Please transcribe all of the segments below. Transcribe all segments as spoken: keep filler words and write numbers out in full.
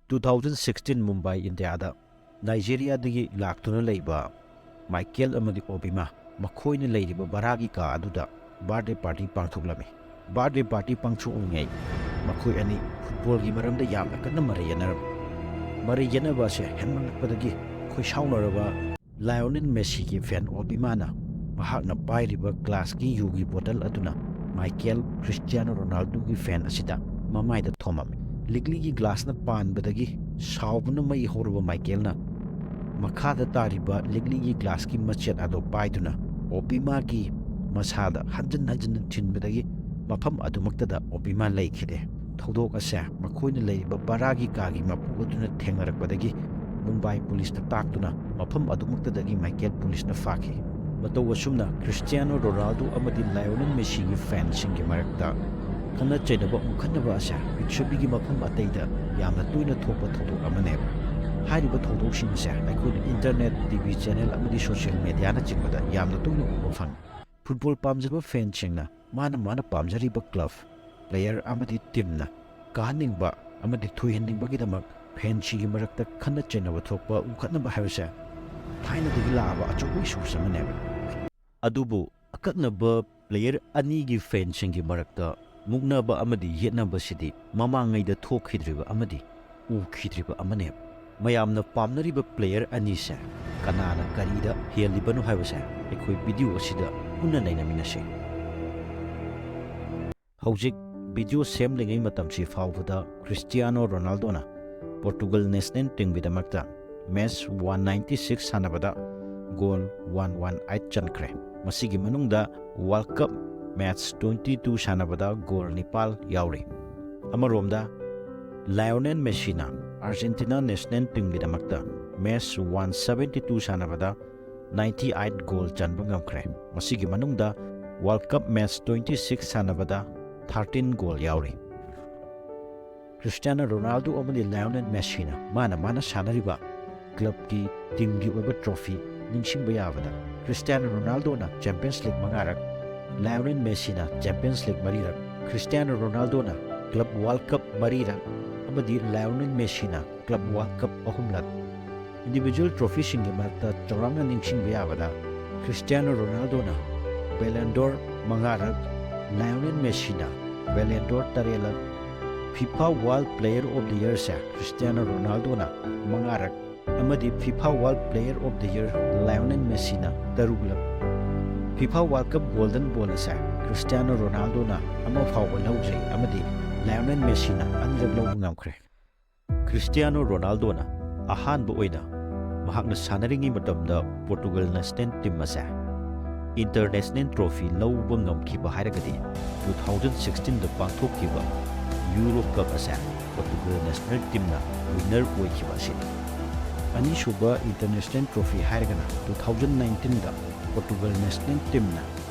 Two thousand sixteen Mumbai, ꯏꯟꯗꯤꯌꯥꯗ ꯅꯥꯏꯖꯦꯔꯤꯌꯥꯗꯒꯤ ꯂꯥꯛꯇꯨꯅ ꯂꯩꯕ ꯃꯥꯏꯀꯦꯜ ꯑꯃꯗꯤ ꯑꯣꯕꯤꯃꯥ ꯃꯈꯣꯏꯅ ꯂꯩꯔꯤꯕ ꯚꯔꯥꯒꯤ ꯀꯥ ꯑꯗꯨꯗ ꯕꯥꯔꯗꯦ ꯄꯥꯔꯇꯤ ꯄꯥꯡꯊꯣꯛꯂꯝꯃꯤ꯫ ꯕꯥꯔꯗꯦ ꯄꯥꯔꯇꯤ ꯄꯥꯡꯊꯣꯛꯂꯤꯉꯩ ꯃꯈꯣꯏ ꯑꯅꯤ ꯐꯨꯠꯕꯣꯜꯒꯤ ꯃꯔꯝꯗ ꯌꯥꯝꯅ ꯀꯟꯅ ꯃꯔꯩ ꯌꯦꯠꯅꯔꯝꯃꯤ꯫ ꯃꯔꯩ ꯌꯦꯠꯅꯕ ꯑꯁꯦ ꯍꯦꯟꯃꯜꯂꯛꯄꯗꯒꯤ ꯈꯣꯏꯁꯥꯎꯅꯔꯕ ꯂꯥꯏꯑꯣꯅꯦꯜ ꯃꯦꯁꯤꯒꯤ ꯐꯦꯟ ꯑꯣꯕꯤꯃꯥꯅ ꯃꯍꯥꯛꯅ ꯄꯥꯏꯔꯤꯕ ꯒ꯭ꯂꯥꯁꯀꯤ ꯌꯨꯒꯤ ꯕꯣꯇꯜ ꯑꯗꯨꯅ ꯃꯥꯏꯀꯦꯜ ꯀ꯭ꯔꯤꯁꯇꯤꯌꯥꯅꯣ ꯔꯣꯅꯥꯜꯗꯣꯒꯤ ꯐꯦꯟ ꯑꯁꯤꯗ ꯃꯃꯥꯏꯗ ꯊꯣꯝꯃꯝꯃꯤ꯫ ꯂꯤꯛꯂꯤꯒꯤ ꯒ꯭ꯂꯥꯁꯅ ꯄꯥꯟꯕꯗꯒꯤ ꯁꯥꯎꯕꯅ ꯃꯩ ꯍꯧꯔꯕ ꯃꯥꯏꯀꯦꯜꯅ ꯃꯈꯥꯗ ꯇꯥꯔꯤꯕ ꯂꯤꯛꯂꯤꯒꯤ ꯒ꯭ꯂꯥꯁꯀꯤ ꯃꯆꯦꯠ ꯑꯗꯨ ꯄꯥꯏꯗꯨꯅ ꯑꯣꯕꯤꯃꯥꯒꯤ ꯃꯁꯥꯗ ꯍꯟꯖꯤꯟ ꯍꯟꯖꯤꯟꯅ ꯊꯤꯟꯕꯗꯒꯤ ꯃꯐꯝ ꯑꯗꯨꯃꯛꯇꯗ ꯑꯣꯕꯤꯃꯥ ꯂꯩꯈꯤꯗꯦ꯫ ꯊꯧꯗꯣꯛ ꯑꯁꯦ ꯃꯈꯣꯏꯅ ꯂꯩꯔꯤꯕ ꯕꯔꯥꯒꯤ ꯀꯥꯒꯤ ꯃꯄꯨ ꯑꯗꯨꯅ ꯊꯦꯡꯅꯔꯛꯄꯗꯒꯤ ꯃꯨꯝꯕꯥꯏ ꯄꯨꯂꯤꯁꯇ ꯇꯥꯛꯇꯨꯅ ꯃꯐꯝ ꯑꯗꯨꯃꯛꯇꯗꯒꯤ ꯃꯥꯏꯀꯦꯜ ꯄꯨꯂꯤꯁꯅ ꯐꯥꯈꯤ꯫ ꯃꯇꯧ ꯑꯁꯨꯝꯅ ꯀ꯭ꯔꯤꯁꯇꯤꯌꯥꯅꯣ ꯔꯣꯅꯥꯜꯗꯣ ꯑꯃꯗꯤ ꯂꯥꯏꯑꯣꯅꯦꯜ ꯃꯦꯁꯤꯒꯤ ꯐꯦꯟꯁꯤꯡꯒꯤ ꯃꯔꯛꯇ ꯈꯠꯅ ꯆꯩꯅꯕ ꯃꯨꯛꯈꯠꯅꯕ ꯑꯁꯦ ꯄ꯭ꯔꯤꯊꯤꯕꯤꯒꯤ ꯃꯐꯝ ꯑꯇꯩꯗ ꯌꯥꯝꯅ ꯇꯣꯏꯅ ꯊꯣꯛꯄ ꯊꯧꯗꯣꯛ ꯑꯃꯅꯦꯕ꯫ ꯍꯥꯏꯔꯤꯕ ꯊꯧꯗꯣꯛꯁꯤꯡ ꯑꯁꯦ ꯑꯩꯈꯣꯏꯅ ꯏꯟꯇꯔꯅꯦꯠ, ꯇꯤ ꯚꯤ ꯆꯦꯅꯦꯜ ꯑꯃꯗꯤ ꯁꯣꯁꯤꯌꯦꯜ ꯃꯦꯗꯤꯌꯥꯅꯆꯤꯡꯕꯗ ꯌꯥꯝꯅ ꯇꯣꯏꯅ ꯎꯕ ꯐꯪꯉꯤ꯫ ꯐꯨꯠꯕꯣꯜ ꯄꯥꯝꯖꯕ ꯐꯦꯟꯁꯤꯡꯅ ꯃꯥꯅ ꯃꯥꯅ ꯄꯥꯝꯖꯔꯤꯕ ꯀ꯭ꯂꯕ, ꯄ꯭ꯂꯦꯌꯔ ꯑꯃꯗꯤ ꯇꯤꯝꯅ ꯀꯥꯍꯟꯅꯤꯡꯕ ꯑꯃꯗꯤ ꯊꯣꯏꯍꯟꯅꯤꯡꯕꯒꯤꯗꯃꯛ ꯐꯦꯟꯁꯤꯡꯒꯤ ꯃꯔꯛꯇ ꯈꯠꯅ ꯆꯩꯅꯕ ꯊꯣꯛꯄ ꯎꯈꯠꯅꯕ ꯍꯥꯏꯕꯁꯦ ꯊꯥꯏꯅꯗꯒꯤ ꯂꯥꯛꯑꯕ ꯑꯆꯧꯕ ꯏꯁꯨꯁ ꯑꯃꯅꯦꯕ꯫ ꯑꯗꯨꯕꯨ ꯑꯀꯛꯅꯕ ꯄ꯭ꯂꯦꯌꯔ ꯑꯅꯤꯒꯤ ꯐꯦꯟꯁꯤꯡꯒꯤ ꯃꯔꯛꯇ ꯃꯨꯛꯅꯕ ꯑꯃꯗꯤ ꯌꯦꯠꯅꯕꯁꯤꯗꯤ ꯃꯃꯥꯡꯉꯩꯗ ꯊꯣꯛꯈꯤꯗ꯭ꯔꯤꯕ ꯑꯃꯗꯤ ꯎꯈꯤꯗ꯭ꯔꯤꯕ ꯑꯃꯅꯦꯕ꯫ ꯃꯌꯥꯝꯅ ꯄꯥꯝꯅꯔꯤꯕ ꯄ꯭ꯂꯦꯌꯔ ꯑꯅꯤꯁꯦ ꯀꯅꯥꯅ ꯀꯔꯤꯗ ꯍꯦꯜꯂꯤꯕꯅꯣ ꯍꯥꯏꯕꯁꯦ ꯑꯩꯈꯣꯏ ꯚꯤꯗꯤꯑꯣ ꯑꯁꯤꯗ ꯄꯨꯟꯅ ꯅꯩꯅꯃꯤꯟꯅꯁꯤ꯫ ꯍꯧꯖꯤꯛ ꯚꯤꯗꯤꯑꯣ ꯁꯦꯝꯂꯤꯉꯩ ꯃꯇꯝꯁꯤ ꯐꯥꯎꯕꯗ ꯀ꯭ꯔꯤꯁꯇꯤꯌꯥꯅꯣ ꯔꯣꯅꯥꯜꯗꯣꯅ ꯄꯣꯔꯇꯨꯒꯜ ꯅꯦꯁꯅꯦꯜ ꯇꯤꯝꯒꯤꯗꯃꯛꯇ ꯃꯦꯆ ꯋꯥꯟ ꯅꯥꯏꯟꯇꯤ ꯁꯤꯛꯁ ꯁꯥꯟꯅꯕꯗ ꯒꯣꯜ ꯋꯥꯟ ꯋꯥꯟ ꯑꯩꯠ ꯆꯟꯈ꯭ꯔꯦ꯫ ꯃꯁꯤꯒꯤ ꯃꯅꯨꯡꯗ world cup match twenty two ꯁꯥꯟꯅꯕꯗ ꯒꯣꯜ ꯅꯤꯄꯥꯜ ꯌꯥꯎꯔꯤ꯫ ꯑꯃꯔꯣꯝꯗ ꯂꯥꯏꯑꯣꯅꯦꯜ ꯃꯦꯁꯤꯅ ꯑꯥꯔꯖꯦꯟꯇꯤꯅꯥ ꯅꯦꯁꯅꯦꯜ ꯇꯤꯝꯒꯤꯗꯃꯛꯇ ꯃꯦꯆ ꯋꯥꯟ ꯁꯕꯦꯟꯇꯤ ꯇꯨ ꯁꯥꯟꯅꯕꯗ ꯅꯥꯏꯟꯇꯤ ꯑꯩꯠ ꯒꯣꯜ ꯆꯟꯕ ꯉꯝꯈ꯭ꯔꯦ꯫ ꯃꯁꯤꯒꯤ ꯃꯅꯨꯡꯗ world cup match twenty six ꯁꯥꯟꯅꯕꯗ ꯊꯥꯔꯇꯤꯟ ꯒꯣꯜ ꯌꯥꯎꯔꯤ꯫ ꯀ꯭ꯔꯤꯁꯇꯤꯌꯥꯅꯣ ꯔꯣꯅꯥꯜꯗꯣ ꯑꯃꯗꯤ ꯂꯥꯏꯑꯣꯅꯦꯜ ꯃꯦꯁꯤꯅ ꯃꯥꯅ ꯃꯥꯅ ꯁꯥꯟꯅꯔꯤꯕ ꯀ꯭ꯂꯕꯀꯤ ꯇꯤꯝꯒꯤ ꯑꯣꯏꯕ ꯇ꯭ꯔꯣꯐꯤ ꯅꯤꯡꯁꯤꯡꯕ ꯌꯥꯕꯗ ꯀ꯭ꯔꯤꯁꯇꯤꯌꯥꯅꯣ ꯔꯣꯅꯥꯜꯗꯣꯅ ꯆꯦꯝꯄꯤꯌꯟꯁ ꯂꯤꯒ ꯃꯉꯥꯔꯛ, ꯂꯥꯏꯑꯣꯅꯦꯜ ꯃꯦꯁꯤꯅ ꯆꯦꯝꯄꯤꯌꯟꯁ ꯂꯤꯒ ꯃꯔꯤꯔꯛ, ꯀ꯭ꯔꯤꯁꯇꯤꯌꯥꯅꯣ ꯔꯣꯅꯥꯜꯗꯣꯅ ꯀ꯭ꯂꯕ ꯋꯥꯔꯜ ꯀꯞ ꯃꯔꯤꯔꯛ, ꯑꯃꯗꯤ ꯂꯥꯏꯑꯣꯅꯦꯜ ꯃꯦꯁꯤꯅ ꯀ꯭ꯂꯕ ꯋꯥꯔꯜ ꯀꯞ ꯑꯍꯨꯝꯂꯛ꯫ ꯏꯟꯗꯤꯚꯤꯖꯨꯋꯦꯜ ꯇ꯭ꯔꯣꯐꯤꯁꯤꯡꯒꯤ ꯃꯔꯛꯇ ꯆꯥꯎꯔꯥꯛꯅ ꯅꯤꯡꯁꯤꯡꯕ ꯌꯥꯕꯗ ꯈ꯭ꯔꯤꯁꯇꯤꯌꯥꯅꯣ ꯔꯣꯅꯥꯜꯗꯣꯅ ꯕꯦꯂꯟꯗꯣꯔ ꯃꯉꯥꯔꯛ, ꯂꯥꯏꯑꯣꯅꯦꯜ ꯃꯦꯁꯤꯅ ꯕꯦꯂꯟꯗꯣꯔ ꯇꯔꯦꯠꯂꯛ, FIFA world player of the ꯌꯔꯁꯦ ꯈ꯭ꯔꯤꯁꯇꯤꯌꯥꯅꯣ ꯔꯣꯅꯥꯜꯗꯣꯅ ꯃꯉꯥꯔꯛ, ꯑꯃꯗꯤ FIFA world player of the year Lionel ꯃꯦꯁꯤꯅ ꯇꯔꯨꯛꯂꯛ, FIFA world cup golden ball ꯑꯁꯦ ꯈ꯭ꯔꯤꯁꯇꯤꯌꯥꯅꯣ ꯔꯣꯅꯥꯜꯗꯣꯅ ꯑꯃ ꯐꯥꯎꯕ ꯂꯧꯗ꯭ꯔꯤ ꯑꯃꯗꯤ ꯂꯥꯏꯑꯣꯅꯦꯜ ꯃꯦꯁꯤꯅ ꯑꯅꯤꯔꯛ ꯂꯧꯕ ꯉꯝꯈ꯭ꯔꯦ꯫ ꯈ꯭ꯔꯤꯁꯇꯤꯌꯥꯅꯣ ꯔꯣꯅꯥꯜꯗꯣꯅ ꯑꯍꯥꯟꯕ ꯑꯣꯏꯅ ꯃꯍꯥꯛꯅ ꯁꯥꯟꯅꯔꯤꯉꯩ ꯃꯇꯝꯗ ꯄꯣꯔꯇꯨꯒꯜ ꯅꯦꯁꯅꯦꯜ ꯇꯤꯝ ꯑꯁꯦ ꯏꯟꯇꯔꯅꯦꯁꯅꯦꯜ ꯇ꯭ꯔꯣꯐꯤ ꯂꯧꯕ ꯉꯝꯈꯤꯕ ꯍꯥꯏꯔꯒꯗꯤ two thousand sixteenꯗ ꯄꯥꯡꯊꯣꯛꯈꯤꯕ ꯌꯨꯔꯣ ꯀꯞ ꯑꯁꯦ ꯄꯣꯔꯇꯨꯒꯜ ꯅꯦꯁꯅꯦꯜ ꯇꯤꯝꯅ ꯋꯤꯟꯅꯔ ꯑꯣꯏꯈꯤꯕ ꯑꯁꯤꯅꯤ꯫ ꯑꯅꯤꯁꯨꯕ ꯏꯟꯇꯔꯅꯦꯁꯅꯦꯜ ꯇ꯭ꯔꯣꯐꯤ ꯍꯥꯏꯔꯒꯅ two thousand nineteenꯗ ꯄꯣꯔꯇꯨꯒꯜ ꯅꯦꯁꯅꯦꯜ ꯇꯤꯝꯅ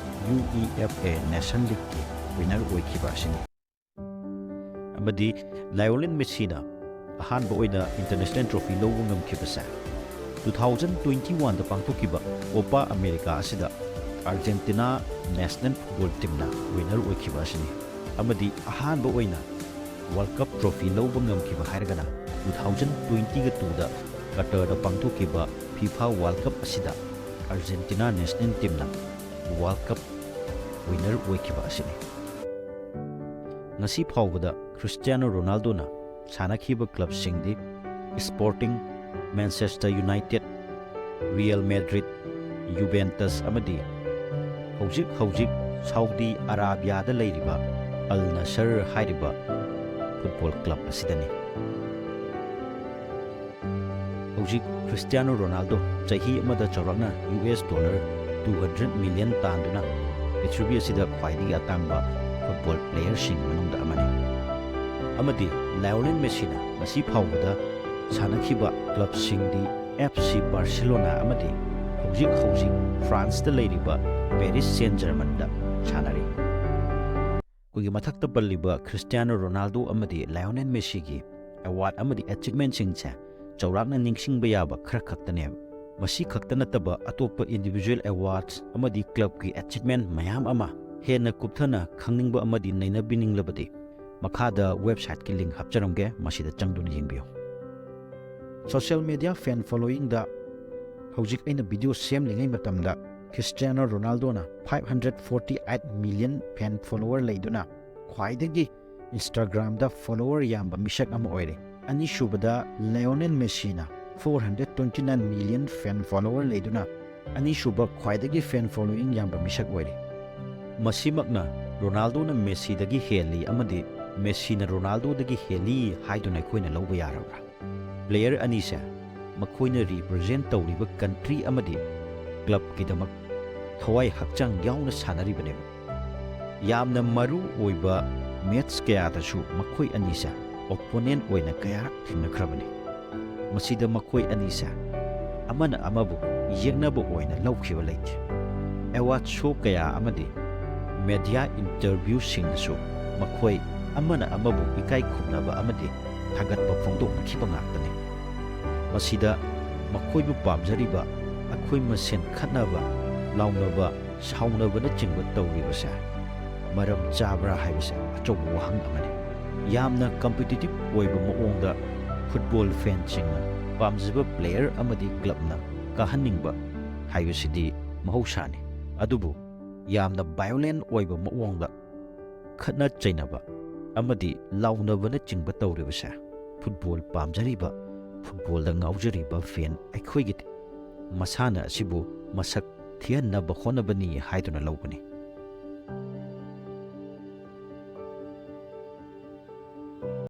U E F A nation ꯂꯤꯒꯀꯤ ꯋꯤꯟꯅꯔ ꯑꯣꯏꯈꯤꯕ ꯑꯁꯤꯅꯤ꯫ ꯑꯃꯗꯤ ꯂꯥꯏꯑꯣꯅꯦꯜ ꯃꯦꯁꯤꯅ ꯑꯍꯥꯟꯕ ꯑꯣꯏꯅ ꯏꯟꯇꯔꯅꯦꯁꯅꯦꯜ ꯇ꯭ꯔꯣꯐꯤ ꯂꯧꯕ ꯉꯝꯈꯤꯕꯁꯦ two thousand twenty oneꯗ ꯄꯥꯡꯊꯣꯛꯈꯤꯕ ꯀꯣꯄꯥ ꯑꯃꯦꯔꯤꯀꯥ ꯑꯁꯤꯗ ꯑꯥꯔꯖꯦꯟꯇꯤꯅꯥ ꯅꯦꯁꯅꯦꯜ ꯐꯨꯠꯕꯣꯜ ꯇꯤꯝꯅ ꯋꯤꯟꯅꯔ ꯑꯣꯏꯈꯤꯕ ꯑꯁꯤꯅꯤ꯫ ꯑꯃꯗꯤ ꯑꯍꯥꯟꯕ ꯑꯣꯏꯅ ꯋꯥꯔꯜ ꯀꯞ ꯇ꯭ꯔꯣꯐꯤ ꯂꯧꯕ ꯉꯝꯈꯤꯕ ꯍꯥꯏꯔꯒꯅ two thousand twentyꯒ twoꯗ ꯀꯇꯔꯗ ꯄꯥꯡꯊꯣꯛꯈꯤꯕ ꯐꯤꯐꯥ ꯋꯥꯔꯜ ꯀꯞ ꯑꯁꯤꯗ ꯑꯥꯔꯖꯦꯟꯇꯤꯅꯥ ꯅꯦꯁꯅꯦꯜ ꯇꯤꯝꯅ ꯋꯥꯔꯜ ꯀꯞ ꯋꯤꯟꯅꯔ ꯑꯣꯏꯈꯤꯕ ꯑꯁꯤꯅꯤ꯫ ꯉꯁꯤ ꯐꯥꯎꯕꯗ ꯈ꯭ꯔꯤꯁꯇꯤꯌꯥꯅꯣ ꯔꯣꯅꯥꯜꯗꯣꯅ ꯁꯥꯟꯅꯈꯤꯕ ꯀ꯭ꯂꯕꯁꯤꯡꯗꯤ Sporting, Manchester United, Real Madrid, Juventus ꯑꯃꯗꯤ ꯍꯧꯖꯤꯛ ꯍꯧꯖꯤꯛ ꯁꯥꯎꯗꯤ ꯑꯔꯥꯕꯤꯌꯥꯗ ꯂꯩꯔꯤꯕ ꯑꯜ ꯅꯁꯔ ꯍꯥꯏꯔꯤꯕ ꯐꯨꯠꯕꯣꯜ ꯀ꯭ꯂꯕ ꯑꯁꯤꯗꯅꯤ꯫ ꯍꯧꯖꯤꯛ ꯈ꯭ꯔꯤꯁꯇꯤꯌꯥꯅꯣ ꯔꯣꯅꯥꯜꯗꯣ ꯆꯍꯤ ꯑꯃꯗ ꯆꯥꯎꯔꯥꯛꯅ U S dollar two hundred million ꯇꯥꯟꯗꯨꯅ ꯄ꯭ꯔꯤꯊꯤꯕꯤ ꯑꯁꯤꯗ ꯈ꯭ꯋꯥꯏꯗꯒꯤ ꯑꯇꯥꯡꯕ ꯐꯨꯠꯕꯣꯜ ꯄ꯭ꯂꯦꯌꯔꯁꯤꯡꯒꯤ ꯃꯅꯨꯡꯗ ꯑꯃꯅꯤ꯫ ꯑꯃꯗꯤ ꯂꯥꯏꯑꯣꯅꯦꯜ ꯃꯦꯁꯤꯅ ꯉꯁꯤ ꯐꯥꯎꯕꯗ ꯁꯥꯟꯅꯈꯤꯕ ꯀ꯭ꯂꯕꯁꯤꯡꯗꯤ ꯑꯦꯐ ꯁꯤ ꯕꯥꯔꯁꯦꯂꯣꯅꯥ ꯑꯃꯗꯤ ꯍꯧꯖꯤꯛ ꯍꯧꯖꯤꯛ ꯐ꯭ꯔꯥꯟꯁꯇ ꯂꯩꯔꯤꯕ ꯄꯦꯔꯤꯁ ꯁꯦꯟ ꯖꯔꯃꯟꯗ ꯁꯥꯟꯅꯔꯤ꯫ ꯑꯩꯈꯣꯏꯒꯤ ꯃꯊꯛꯇ ꯄꯜꯂꯤꯕ ꯈ꯭ꯔꯤꯁꯇꯤꯌꯥꯅꯣ ꯔꯣꯅꯥꯜꯗꯣ ꯑꯃꯗꯤ ꯂꯥꯏꯑꯣꯅꯦꯜ ꯃꯦꯁꯤꯒꯤ ꯑꯦꯋꯥꯔꯗ ꯑꯃꯗꯤ ꯑꯦꯆꯤꯚꯃꯦꯟꯁꯤꯡꯁꯦ ꯆꯥꯎꯔꯥꯛꯅ ꯅꯤꯡꯁꯤꯡꯕ ꯌꯥꯕ ꯈꯔ ꯈꯛꯇꯅꯦꯕ꯫ ꯃꯁꯤ ꯈꯛꯇ ꯅꯠꯇꯕ ꯑꯇꯣꯞꯄ ꯏꯟꯗꯤꯚꯤꯖꯨꯋꯦꯜ ꯑꯦꯋꯥꯔꯗꯁ ꯑꯃꯗꯤ ꯀ꯭ꯂꯕꯀꯤ ꯑꯦꯆꯤꯚꯃꯦꯟ ꯃꯌꯥꯝ ꯑꯃ ꯍꯦꯟꯅ ꯀꯨꯞꯊꯅ ꯈꯪꯅꯤꯡꯕ ꯑꯃꯗꯤ ꯅꯩꯅꯕꯤꯅꯤꯡꯂꯕꯗꯤ ꯃꯈꯥꯗ websiteꯀꯤ link ꯍꯥꯞꯆꯔꯝꯒꯦ, ꯃꯁꯤꯗ ꯆꯪꯗꯨꯅ ꯌꯦꯡꯕꯤꯌꯨ꯫ Social media fan followingꯗ ꯍꯧꯖꯤꯛ ꯑꯩꯅ video ꯁꯦꯝꯂꯤꯉꯩ ꯃꯇꯝꯗ Cristiano Ronaldoꯅ five hundred forty eight million fan follower ꯂꯩꯗꯨꯅ ꯈ꯭ꯋꯥꯏꯗꯒꯤ Instagramꯗ follower ꯌꯥꯝꯕ ꯃꯤꯁꯛ ꯑꯃ ꯑꯣꯏꯔꯦ꯫ ꯑꯅꯤꯁꯨꯕꯗ Lionel Messiꯅ four hundred twenty nine million fan follower ꯂꯩꯗꯨꯅ ꯑꯅꯤꯁꯨꯕ ꯈ꯭ꯋꯥꯏꯗꯒꯤ fan following ꯌꯥꯝꯕ ꯃꯤꯁꯛ ꯑꯣꯏꯔꯦ꯫ ꯃꯁꯤꯃꯛꯅ ꯔꯣꯅꯥꯜꯗꯣꯅ ꯃꯦꯁꯤꯗꯒꯤ ꯍꯦꯜꯂꯤ ꯑꯃꯗꯤ ꯃꯦꯁꯤꯅ ꯔꯣꯅꯥꯜꯗꯣꯗꯒꯤ ꯍꯦꯜꯂꯤ ꯍꯥꯏꯗꯨꯅ ꯑꯩꯈꯣꯏꯅ ꯂꯧꯕ ꯌꯥꯔꯕ꯭ꯔꯥ? Player ꯑꯅꯤꯁꯦ ꯃꯈꯣꯏꯅ represent ꯇꯧꯔꯤꯕ country ꯑꯃꯗꯤ clubꯀꯤꯗꯃꯛ ꯊꯋꯥꯏ ꯍꯛꯆꯥꯡ ꯌꯥꯎꯅ ꯁꯥꯟꯅꯔꯤꯕꯅꯦꯕ꯫ ꯌꯥꯝꯅ ꯃꯔꯨ ꯑꯣꯏꯕ match ꯀꯌꯥꯗꯁꯨ ꯃꯈꯣꯏ ꯑꯅꯤꯁꯦ opponent ꯑꯣꯏꯅ ꯀꯌꯥꯔꯛ ꯊꯦꯡꯅꯈ꯭ꯔꯕꯅꯤ꯫ ꯃꯁꯤꯗ ꯃꯈꯣꯏ ꯑꯅꯤꯁꯦ ꯑꯃꯅ ꯑꯃꯕꯨ ꯌꯦꯛꯅꯕ ꯑꯣꯏꯅ ꯂꯧꯈꯤꯕ ꯂꯩꯇꯦ꯫ Award show ꯀꯌꯥ ꯑꯃꯗꯤ media interviewꯁꯤꯡꯗꯁꯨ ꯃꯈꯣꯏ ꯑꯃꯅ ꯑꯃꯕꯨ ꯏꯀꯥꯏ ꯈꯨꯝꯅꯕ ꯑꯃꯗꯤ ꯊꯥꯒꯠꯄ ꯐꯣꯡꯗꯣꯛꯅꯈꯤꯕ ꯉꯥꯛꯇꯅꯤ꯫ ꯃꯁꯤꯗ ꯃꯈꯣꯏꯕꯨ ꯄꯥꯝꯖꯔꯤꯕ ꯑꯩꯈꯣꯏ ꯃꯁꯦꯟ ꯈꯠꯅꯕ, ꯂꯥꯎꯅꯕ, ꯁꯥꯎꯅꯕꯅꯆꯤꯡꯕ ꯇꯧꯔꯤꯕꯁꯦ ꯃꯔꯝ ꯆꯥꯕ꯭ꯔꯥ ꯍꯥꯏꯕꯁꯦ ꯑꯆꯧꯕ ꯋꯥꯍꯪ ꯑꯃꯅꯤ꯫ ꯌꯥꯝꯅ competitive ꯑꯣꯏꯕ ꯃꯑꯣꯡꯗ football fanꯁꯤꯡꯅ ꯄꯥꯝꯖꯕ player ꯑꯃꯗꯤ clubꯅ ꯀꯥꯍꯟꯅꯤꯡꯕ ꯍꯥꯏꯕꯁꯤꯗꯤ ꯃꯍꯧꯁꯥꯅꯤ꯫ ꯑꯗꯨꯕꯨ ꯌꯥꯝꯅ violent ꯑꯣꯏꯕ ꯃꯑꯣꯡꯗ ꯈꯠꯅ ꯆꯩꯅꯕ ꯑꯃꯗꯤ ꯂꯥꯎꯅꯕꯅꯆꯤꯡꯕ ꯇꯧꯔꯤꯕꯁꯦ football ꯄꯥꯝꯖꯔꯤꯕ, footballꯗ ꯉꯥꯎꯖꯔꯤꯕ fan ꯑꯩꯈꯣꯏꯒꯤꯗꯤ ꯃꯁꯥꯟꯅ ꯑꯁꯤꯕꯨ ꯃꯁꯛ ꯊꯤꯍꯟꯅꯕ ꯍꯣꯠꯅꯕꯅꯤ ꯍꯥꯏꯗꯨꯅ ꯂꯧꯕꯅꯤ꯫